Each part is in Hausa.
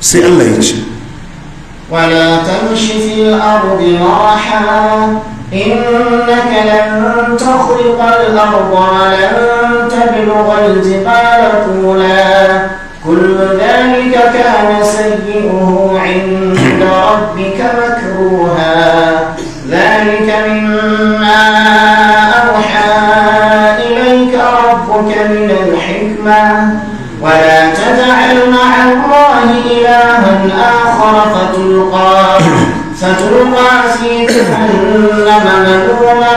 Sai Allah ya ce wala tamshi fil ardi maraha innaka lan takhriqa al-arda wa lan tablugha al-jibala tula kullu dhalika kana sayyi'uhu 'inda rabbika makruha dhalika mimma awha ilayka rabbuka min al-hikmah ولا تجعل مع الله إلها آخر فتلقى في جهنم ملوما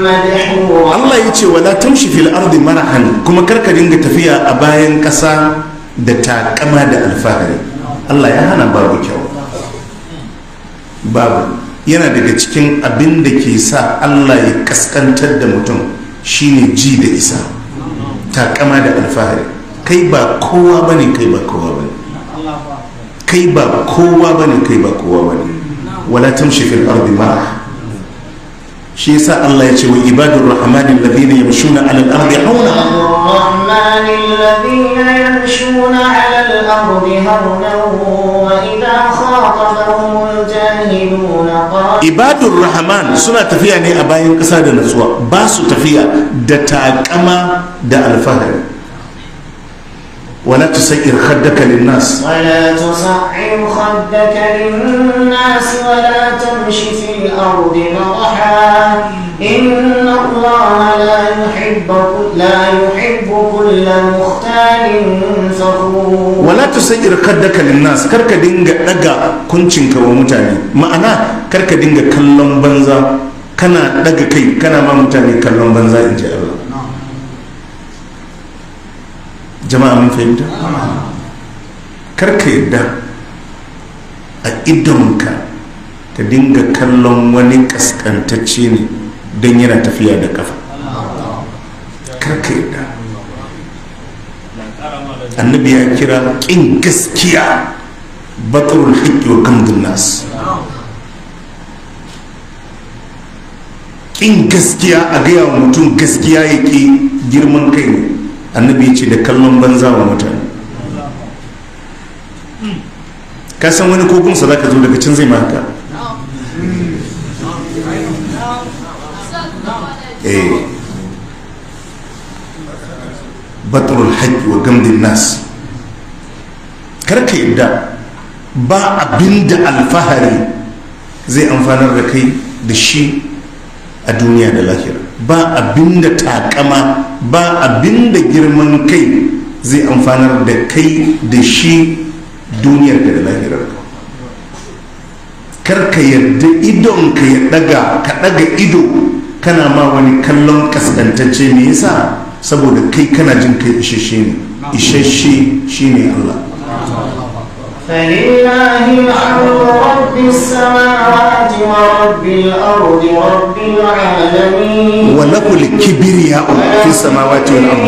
مدحورا. Allah ya ce wala tamshi fil ardi marahan, kuma karka dinga tafiya a bayan ƙasa da takama da alfahari. Allah ya hana, babu kyau. Babu yana daga cikin abin da ke sa Allah ya kaskantar da mutum shine ji da isa, takama da alfahari. Kai ba kowa bane, kai ba kowa bane, kai ba kowa bane, kai ba kowa bane. Wala tamshi fil ardi maraha. Shi yasa Allah ya ce wa ibadur rahmani alladhina yamshuna ala al-ardi hauna. Rahmani alladhina yamshuna ala al-ardi hauna wa idha khatabahumul jahiluna qalu. Ibadur rahman suna tafiya ne a bayan kasa da natsuwa, ba su tafiya da takama da alfahari. ولا تسعر خدك للناس ولا تصعر خدك للناس ولا تمش في الأرض مرحا إن الله لا يحب كل مختال فخور. ولا تسعر خدك للناس، كرك دينغ دغا كونcinka wa mutane, ma'ana karka dinga kallon banza, kana daga kai kana ma mutane kallon banza, inji Allah. Jama'a mun fahimta? Karka yadda a idonka ka dinga kallon wani kaskantacce ne don yana tafiya da kafa. Karka yadda. Annabi ya kira ƙin gaskiya batrul haqqi wa gamdun nas. Ƙin gaskiya, a gaya wa mutum gaskiya ya ƙi, girman kai ne. Annabi ya ce da kallon banza wa mutane. Ka san wani kogunsa za ka zo daga can zai maka. Batrul haqqi wa gamdin nas. Karka yadda ba abinda alfahari zai amfanar da kai da shi a duniya da lahira, ba abinda takama, ba abinda girman kai zai amfanar da kai da shi duniyar da lahirar. Karka yadda idon ka ya daga, ka daga ido kana ma wani kallon kaskantacce. Me yasa? Saboda kai kana jin kai isasshe ne. Isasshe shine Allah. فلله الحمد رب السماوات ورب الأرض رب العالمين وله الكبرياء في السماوات والأرض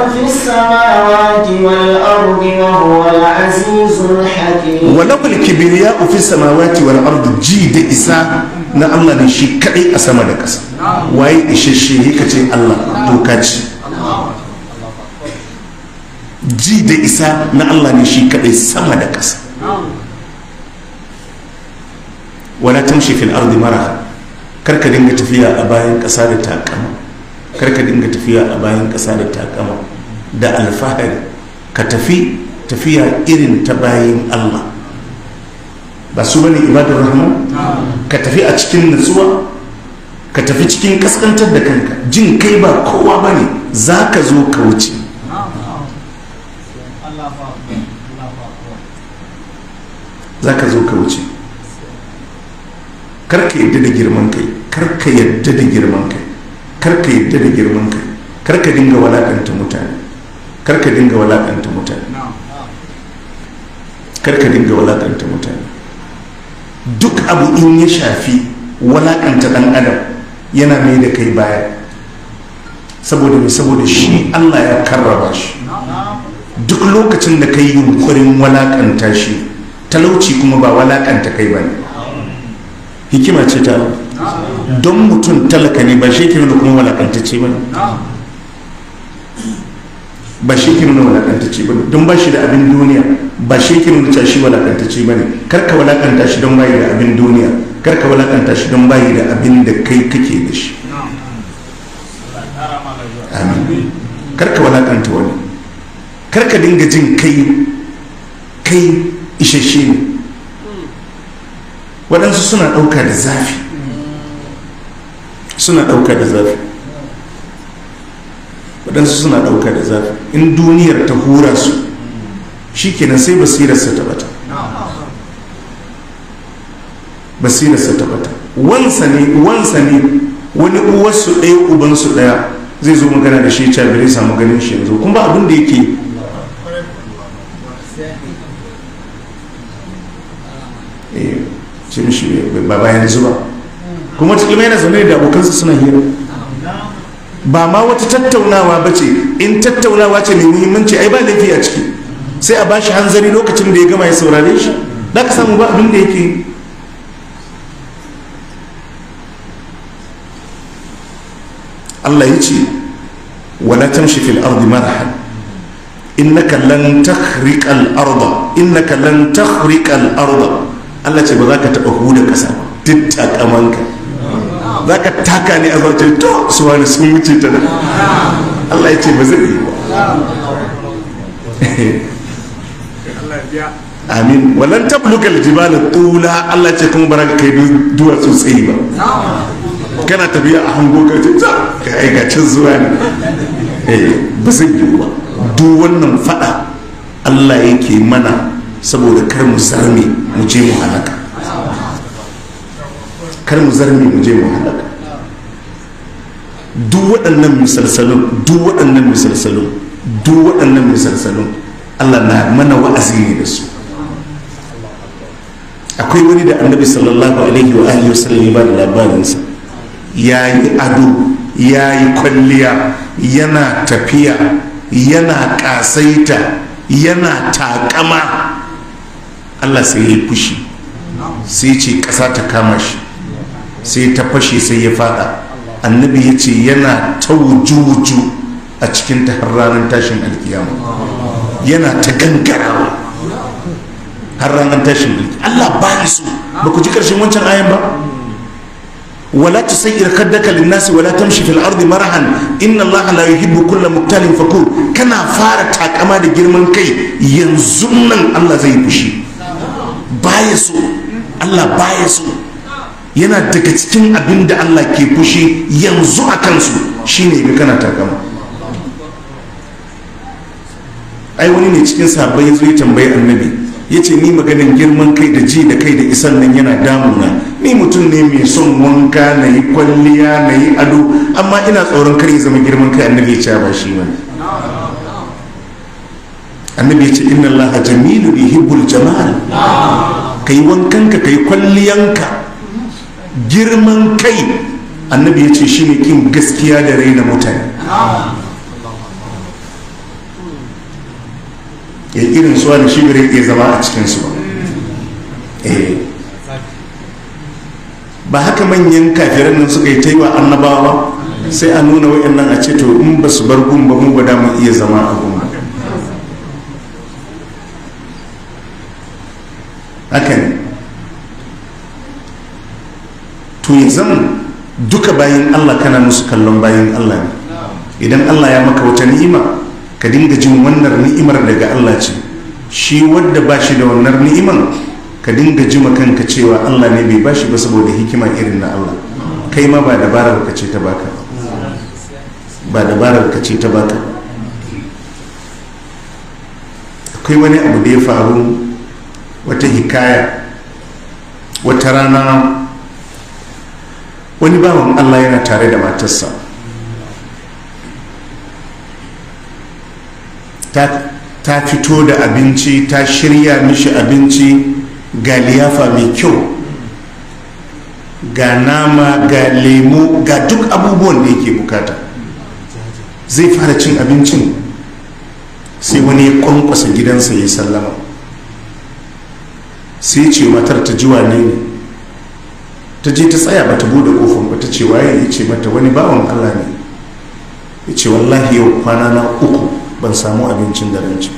في السماوات والأرض وهو العزيز الحكيم. وله الكبرياء في السماوات والأرض. جي da isa na Allah ne shi kadai a sama da ƙasa. Waye isasshe? Kace Allah to kaci. Ji da isa na Allah ne shi kadai sama da ƙasa. Wala tamshi fil ardi maraha, karka dinga tafiya a bayan ƙasa da takama, karka dinga tafiya a bayan ƙasa da takama da alfahari. Ka tafi tafiya irin ta bayin Allah. Ba su bane ibadur rahman? Ka tafi a cikin nutsuwa, ka tafi cikin kaskantar da kanka, jin kai ba kowa bane, zaka zo ka wuce. Za ka zo ka wuce. Karka yadda da girman kai, karka yadda da girman kai, karka yadda da girman kai, karka dinga walakanta mutane, karka dinga walakanta mutane, karka dinga walakanta mutane. Duk abu in ya shafi walakanta dan adam yana mai da kai baya. Saboda me? Saboda shi Allah ya karraba shi. Duk lokacin da kai yunkurin walakanta shi, talauci kuma ba walakanta kai bane. Hikima ce ta don mutum talaka ne ba shi ke nuna kuma walakantacce bane. Ba shi ke nuna walakantacce ba ne don ba shi da abin duniya, ba shi ke nuna cewa shi walakantacce ba ne. Karka walakanta shi don bayi da abin duniya, karka walakanta shi don bayi da abin da kai kake da shi. Amin. Karka walakanta wani, karka dinga jin kai isasshe ne. Waɗansu suna ɗauka da zafi, suna ɗauka da zafi, waɗansu suna ɗauka da zafi. In duniyar ta hura su, shikenan sai basirarsa ta bata, basirarsa ta bata. Wansa ne wani uwarsu ɗaya ubansu ɗaya zai zo magana da shi ya bai samu ganin shi yanzu, kuma ba abin da yake. Ce mishi ba bayan zuba, kuma cikin yana zaune da abokansa suna hira. Ba ma wata tattaunawa ba ce, in tattaunawa ce mai muhimmanci ai ba laifi a ciki, sai a bashi hanzari lokacin da ya gama ya saurare shi, da ka samu ba abin da yake. Allah ya ce wala tamshi fil ardi marahan innaka lan takhriqa al arda, innaka lan takhriqa al arda. Allah ce ba za ka taɓa huda ƙasa ba, duk takamanka za ka taka ne a zarce to su wani sun wuce ta nan. Allah ya ce ba zai yi ba. Amin. Walan tablugal jibala tula, Allah ce kuma bara ka kai duwatsu tsayi ba. Kana tafiya a hango ka ce ta ka ai ga can zuwa ne. Ba zai yi ba. Duk wannan fada Allah yake mana saboda kar mu zarme mu je mu halaka, kar mu zarme mu je mu halaka. Duk waɗannan misalsalun, duk waɗannan misalsalun, duk waɗannan misalsalun Allah na mana wa'azi ne da su. Akwai wani da Annabi sallallahu alaihi wa alihi wasallam ya bada labarinsa, ya yi ado, ya yi kwalliya, yana tafiya, yana ƙasaita, yana taƙama. Allah sai ya yi fushi, sai ce ƙasa ta kama shi, sai ta fashe, sai ya fada. Annabi ya ce yana ta wuju-wuju a cikin ta har ranar tashin alkiyama, yana ta gangarawa har ranar tashin alkiyama. Allah ba ya so. Ba ku ji ƙarshen wancan ayan ba? Wala tusayyir khaddaka lin-nasi wala tamshi fil ardi marahan inna Allaha la yuhibbu kulla muktalin fakur. Kana fara takama da girman kai yanzu nan Allah zai fushi. Baya so, Allah baya so. Yana daga cikin abin da Allah ke fushi yanzu a kansu shine ga kana takama. Ai wani ne cikin sahabbai yazo ya tambayi Annabi, yace ni maganin girman kai da ji da kai da isan nan yana damuna. Ni mutum ne mai son wanka, na yi kwalliya, na yi ado, amma ina tsoron kar ya zama girman kai. Annabi ya ce ba shi bane. Annabi ya ce inna Allaha jamilun yuhibbul jamal. Kai wankanka, kai kwalliyanka. Girman kai Annabi ya ce shine kin gaskiya da raina mutane. Ya irin suwa da shi bare iya zama a cikinsu ba. Ba haka manyan kafiran nan suka yi ta yi wa annabawa, sai a nuna wa'annan a ce to in ba su bar gun ba mu ba da mu iya zama a gun ba. Haka ne. To ya zama duka bayin Allah kana musu kallon bayin Allah ne. Idan Allah ya maka wata ni'ima, ka dinga jin wannan ni'imar daga Allah ce. Shi wadda ba shi da wannan ni'iman, ka dinga jima kanka cewa Allah ne bai bashi ba saboda hikima irin na Allah. Kai ma ba dabarar ka ce ta baka ba, dabarar ka ce ta baka. Akwai wani abu da ya faru, wata hikaya. Wata rana wani bawan Allah yana tare da matarsa. Ta fito da abinci, ta shirya mishi abinci, ga liyafa mai kyau, ga nama, ga lemu, ga duk abubuwan da yake bukata. Zai fara cin abincin sai wani ya kwankwasa gidansa ya sallama. Sai ce matar ta ji wane ne. Ta je ta tsaya bata bude kofar ba, ta ce waye? Ya ce mata wani bawan Allah ne. Ya ce wallahi yau kwana na uku ban samu abincin da ranci.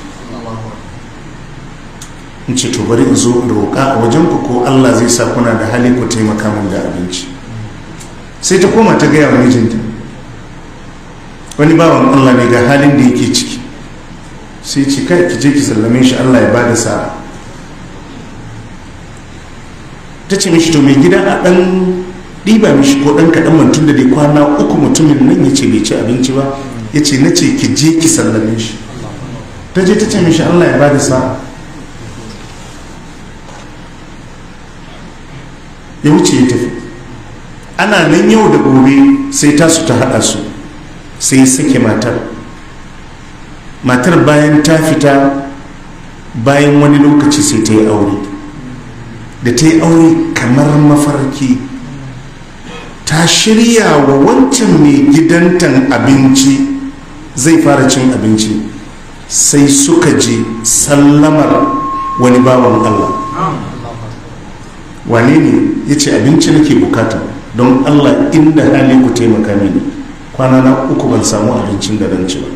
In ce to bari in zo in roƙa a wajen ku ko Allah zai sa kuna da hali ku taimaka min da abinci. Sai ta koma ta gaya wa mijinta, wani bawan Allah ne ga halin da yake ciki. Sai ce kai ki je ki sallame shi, Allah ya bada sa'a. Ta ce mishi to mai gida a ɗan ɗiba mishi ko ɗan kaɗan mantun da dai kwana 3 mutumin nan ya ce bai ci abinci ba. Ya ce na ce ki je ki sallame shi. Ta je ta ce mishi Allah ya bada sa'a. Ya wuce ya tafi. Ana nan yau da gobe sai tasu ta haɗa su, sai sake matar. Matar bayan ta fita, bayan wani lokaci sai ta yi aure. Da ta yi aure kamar mafarki, ta shirya wa wancan mai gidantan abinci, zai fara cin abinci. Sai suka je sallamar wani bawan Allah. Wane ne? Ya ce abinci nake bukata, don Allah inda hali ku taimaka mini, kwana na 3 ban samu abincin da zan ci ba.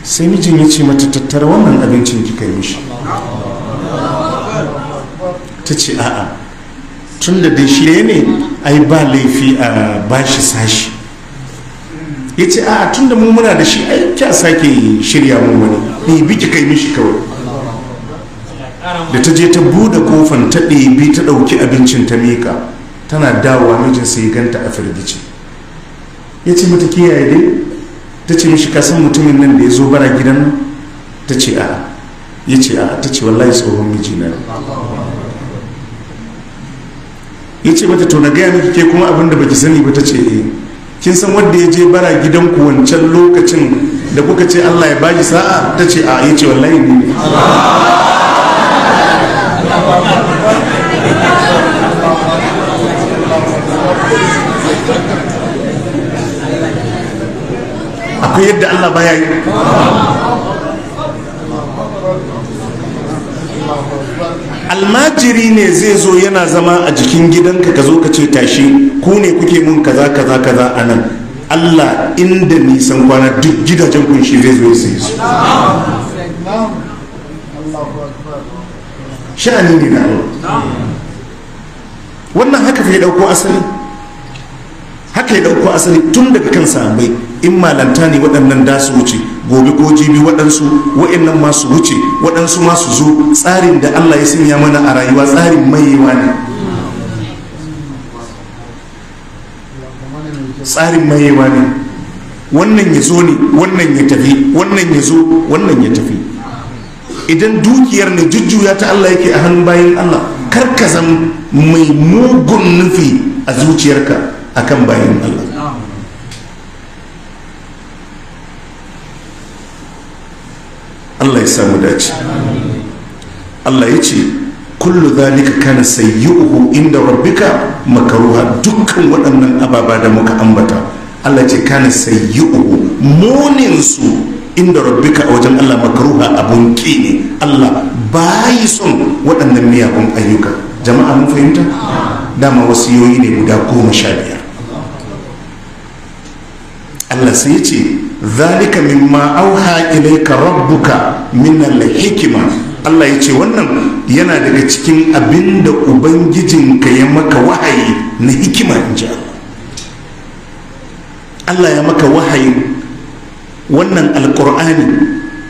Sai mijin ya ce mata tattara wannan abincin kika yi mishi. Ta ce a'a, tun da dai shi ne ai ba laifi a bashi sashi. Ya ce a'a, tun da mu muna da shi ai kya sake shirya mun wani, ni bi ki kai mishi kawai. Da ta je ta bude kofan ta ɗebi ta ɗauki abincin ta miƙa, tana dawowa mijin sai ganta a firgice. Ya ce mata kiyaye dai. Ta ce mishi ka san mutumin nan da ya zo bara gidan nan? Ta ce a'a. Ya ce a'a. Ta ce wallahi tsohon mijina ne. Ya ce mata to na gaya miki ke kuma abin da baki sani ba. Ta ce eh. Kin san wanda ya je bara gidanku wancan lokacin da kuka ce Allah ya bashi sa'a? Ta ce a'a. Ya ce wallahi ni ne. Akwai yadda Allah baya yi. Almajiri ne zai zo yana zama a jikin gidanka, ka zo ka ce tashi, ku ne kuke mun kaza kaza kaza a nan. Allah inda nisan kwana duk gidajen kunshi zai zo ya sayi su. Sha'ani ne na Allah. Wannan haka fa ya dauko asali, haka ya dauko asali tun daga kan sahabbai. In malanta ne waɗannan da su wuce, gobe ko jibi waɗansu wa'annan ma su wuce, waɗansu ma su zo. Tsarin da Allah ya sanya mana a rayuwa tsarin mayewa ne, tsarin mayewa ne. Wannan ya zo ne, wannan ya tafi, wannan ya zo, wannan ya tafi. Idan dukiyar ne jujjuya ta Allah yake a hannun bayan Allah. Kar ka zama mai mugun nufi a zuciyarka akan bayan Allah. Allah ya samu dace. Allah ya ce kullu zalika kana sayyi'uhu inda rabbika makruha. Dukkan waɗannan ababa da muka ambata, Allah ce kana sayyi'uhu, munin su inda rabbika a wajen Allah makruha, abun ki ne. Allah bayi son waɗannan miyagun ayyuka. Jama'a mun fahimta? Dama wasiyoyi ne guda 15. Allah sai ya ce zalika mimma auha ilayka rabbuka min al-hikma. Allah ya ce wannan yana daga cikin abinda ubangijinka ya maka wahayi na hikima, inji Allah. Allah ya maka wahayin wannan alqur'ani,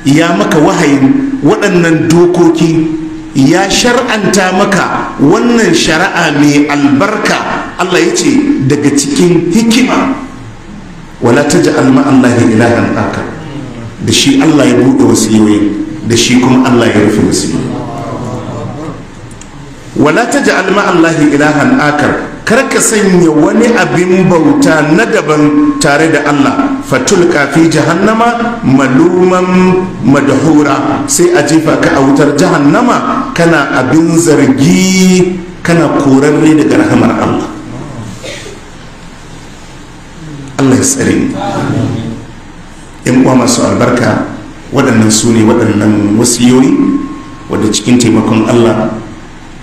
ya maka wahayin waɗannan dokoki, ya shar'anta maka wannan shari'a mai albarka. Allah ya ce daga cikin hikima, wala taj'al ma'allahi ilahan akar. Da shi Allah ya buɗe wasiyoyi, da shi kuma Allah ya rufe wasiyoyi. Wala taj'al ma'allahi ilahan akar, kar ka sanya wani abin bauta na daban tare da Allah. Fatulka fi jahannama maluman madhura, sai a jefa ka a wutar jahannama kana abin zargi, kana korarre daga rahamar Allah. Allah ya tsare mu. Yan uwa masu albarka, waɗannan su ne waɗannan wasiyoyi wadda cikin taimakon Allah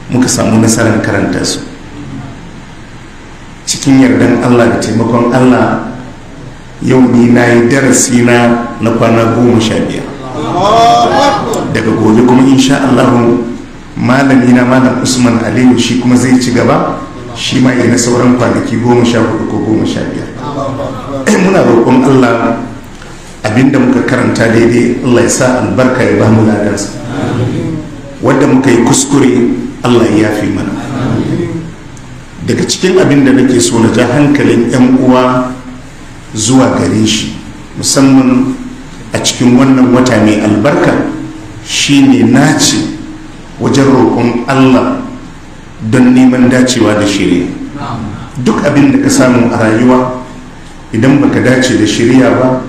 muka samu nasarar karanta su. Cikin yardan Allah da taimakon Allah Yau ni na yi darasi na kwana 15. Daga gobe kuma insha Allah malami na Malam Usman Aliyu shi kuma zai ci gaba, shi ma na sauran kwanaki 14 ko 15. Muna roƙon Allah abinda muka karanta daidai Allah ya sa albarka ya ba mu ladansa, wadda muka yi kuskure Allah ya yafe mana. Daga cikin abin da nake so na ja hankalin 'yan uwa zuwa gare shi musamman a cikin wannan wata mai albarka shine nace wajen roƙon Allah don neman dacewa da shiriya. Duk abin da ka samu a rayuwa idan baka dace da shiriya ba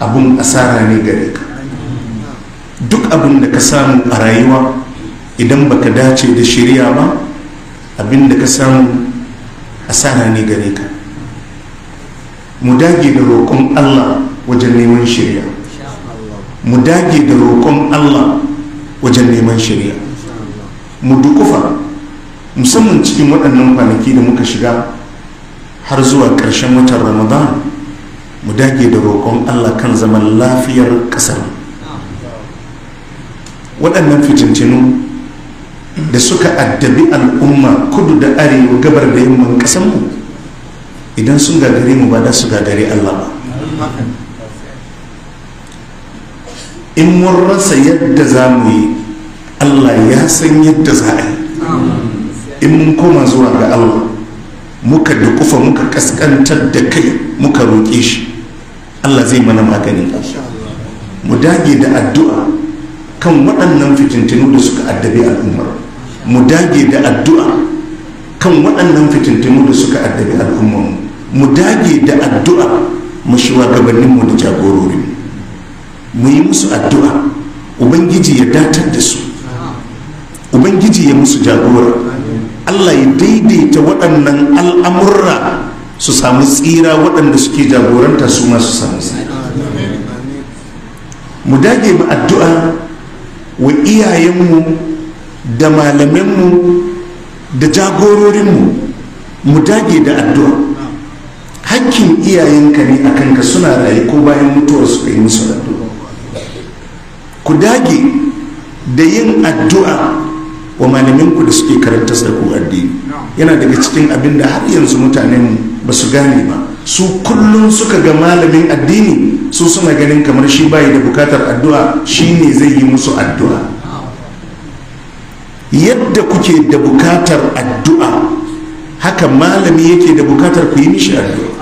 abun asara ne gare ka. Duk abin da ka samu a rayuwa idan baka dace da shiriya ba abin da ka samu asara ne gare ka. Mu dage da roƙon Allah wajen neman shiriya. Mu dage da roƙon Allah wajen neman shiriya. Mu dukufa musamman cikin waɗannan kwanaki da muka shiga har zuwa ƙarshen watan Ramadan, mu dage da roƙon Allah kan zaman lafiyar ƙasar. Waɗannan fitintinu da suka addabi al'umma kudu da arewa, gabar da yamman ƙasarmu, idan sun gagare mu ba da su gagare Allah ba. In mun rasa yadda za mu yi, Allah ya san yadda za a yi. In mun koma zuwa ga Allah muka dukufa muka kaskantar da kai muka roƙe shi, Allah zai mana maganin. Mu dage da addu'a kan waɗannan fitintinu da suka addabi al'ummar. Mu dage da addu'a kan waɗannan fitintinu da suka addabi al'ummar. Mu dage da addu'a mu shugabanninmu da jagororinmu. Mu yi musu addu'a Ubangiji ya datar da su, Ubangiji ya musu jagora, Allah ya daidaita waɗannan al'amurra su samu tsira, waɗanda suke jagoranta su ma su samu tsira. Mu dage mu addu'a wa iyayenmu da malamanmu da jagororinmu. Mu dage da addu'a. Hakkin iyayenka ne a kanka, suna raye ko bayan mutuwar su kai musu addu'a. Ku dage da yin addu'a wa malaminku da suke karanta da ku addini. Yana daga cikin abin da har yanzu mutanenmu ba su gane ba. Su kullum suka ga malamin addini su suna ganin kamar shi bayi da bukatar addu'a, shi ne zai yi musu addu'a. Yadda kuke da bukatar addu'a haka malami yake da bukatar ku yi mishi addu'a.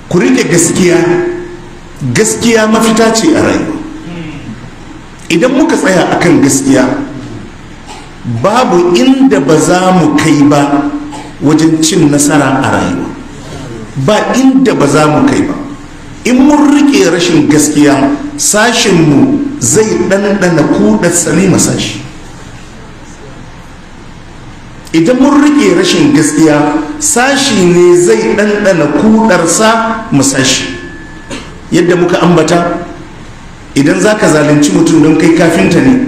Ku rike gaskiya. Gaskiya mafita ce a rayuwa. Idan muka tsaya akan gaskiya babu inda ba za mu kai ba wajen cin nasara a rayuwa. Ba inda ba za mu kai ba. In mun rike rashin gaskiya, sashinmu zai ɗanɗana kuɗa tsani sashi. Idan mun rike rashin gaskiya, sashi ne zai ɗanɗana kuɗarsa masashi. Yadda muka ambata, idan za ka zalunci mutum don kai kafinta ne,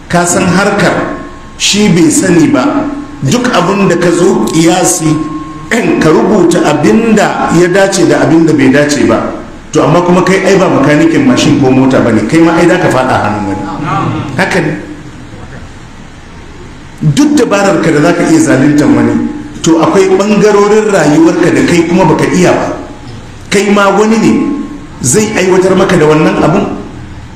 ka san harkar shi bai sani ba, duk abin da ka zo kiyasi ka rubuta abin da ya dace da abin da bai dace ba. To amma kuma kai ai ba makanikin mashin ko mota ba ne, kai ma ai za ka faɗa hannun wani. Haka ne. Duk dabararka da za ka iya zaluntar wani, to akwai ɓangarorin rayuwarka da kai kuma baka iya ba. Kai ma wani ne zai aiwatar maka da wannan abun.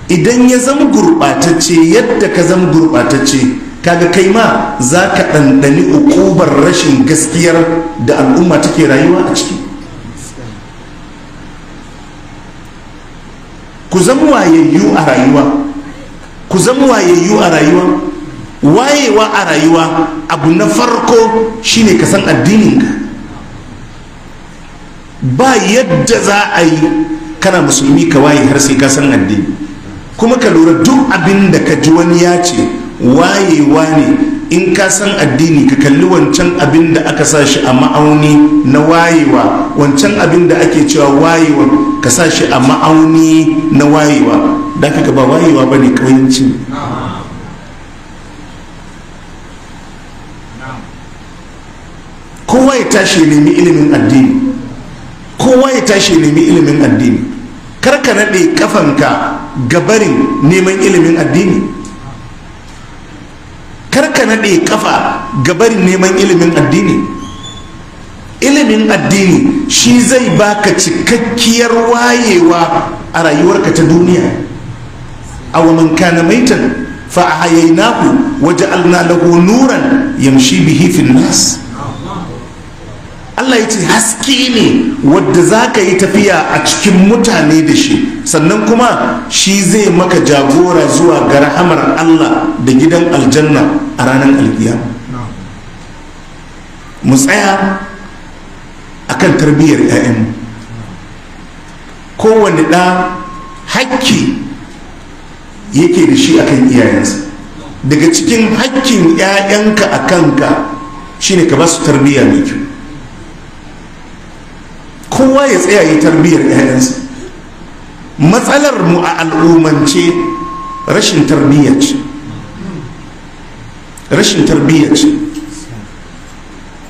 Idan ya zama gurɓatacce yadda ka zama gurɓatacce, kaga kai ma za ka ɗanɗani ukubar rashin gaskiyar da al'umma take rayuwa a ciki. Ku zama wayayyu a rayuwa. Ku zama wayayyu a rayuwa. Wayewa a rayuwa abu na farko shine ka san addininka. Ba yadda za a yi kana musulmi ka waye har sai ka san addini. Kuma ka lura duk abin da ka ji wani ya ce wayewa ne, in ka san addini ka kalli wancan abin da aka sa shi a ma'auni na wayewa, wancan abin da ake cewa wayewa ka sa shi a ma'auni na wayewa, da ka ba wayewa ba ne, ƙauyanci. tashi nemi ilimin addini. Kowa ya tashi nemi ilimin addini. Kar ka naɗe kafanka gabarin neman ilimin addini. Kar ka naɗe kafa gabarin neman ilimin addini. Ilimin addini shi zai baka cikakkiyar wayewa a rayuwarka ta duniya. Aw man kana maitan fa ahyaynahu waja'alna lahu nuran yamshi bihi fin nas. Allah ya ce haske ne wadda za ka yi tafiya a cikin mutane da shi, sannan kuma shi zai maka jagora zuwa ga rahamar Allah da gidan aljanna a ranar alkiyama. Mu tsaya akan tarbiyyar 'ya'yanmu. Kowane ɗa hakki yake da shi akan iyayensa. Daga cikin hakkin 'ya'yanka a kanka shine ka ba su tarbiyya mai kyau. Kowa ya tsaya yi tarbiyyar 'ya'yansa. Matsalar mu a al'ummance rashin tarbiyya ce. Rashin tarbiyya ce.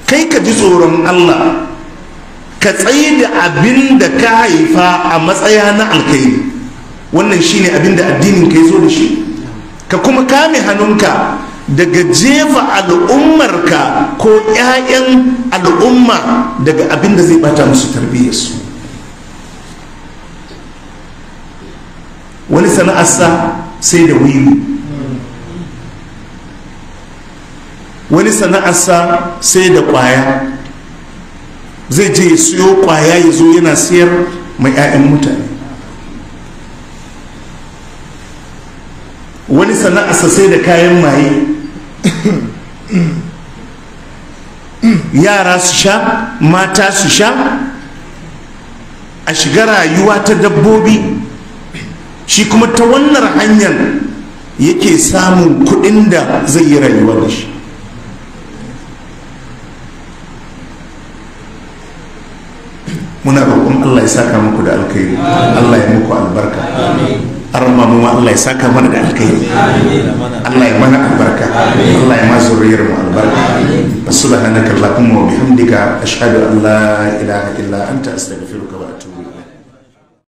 Kai ka ji tsoron Allah, ka tsaye da abin da ka haifa a matsaya na alkhairi. Wannan shine abin da addinin ka ya zo da shi. Ka kuma kame hannunka daga jefa al'ummarka ko 'ya'yan al'umma daga abin da zai bata musu tarbiyyarsu. Wani sana'arsa sai da wiwi, wani sana'arsa sai da kwaya. Zai je ya siyo kwaya ya zo yana siyar mai 'ya'yan mutane. Wani sana'arsa sai da kayan maye. Yara su sha, mata su sha, a shiga rayuwa ta dabbobi. Shi kuma ta wannan hanyar yake samun kuɗin da zai yi rayuwa da shi. Muna roƙon Allah ya saka muku da alkhairi, Allah ya muku albarka. Arma mu Allah ya saka mana da alkhairi, Allah ya mana albarka, Allah ya ma zuriyar mu albarka. Subhanaka allahumma wa bihamdika, ashhadu an la ilaha illa anta, astaghfiruka.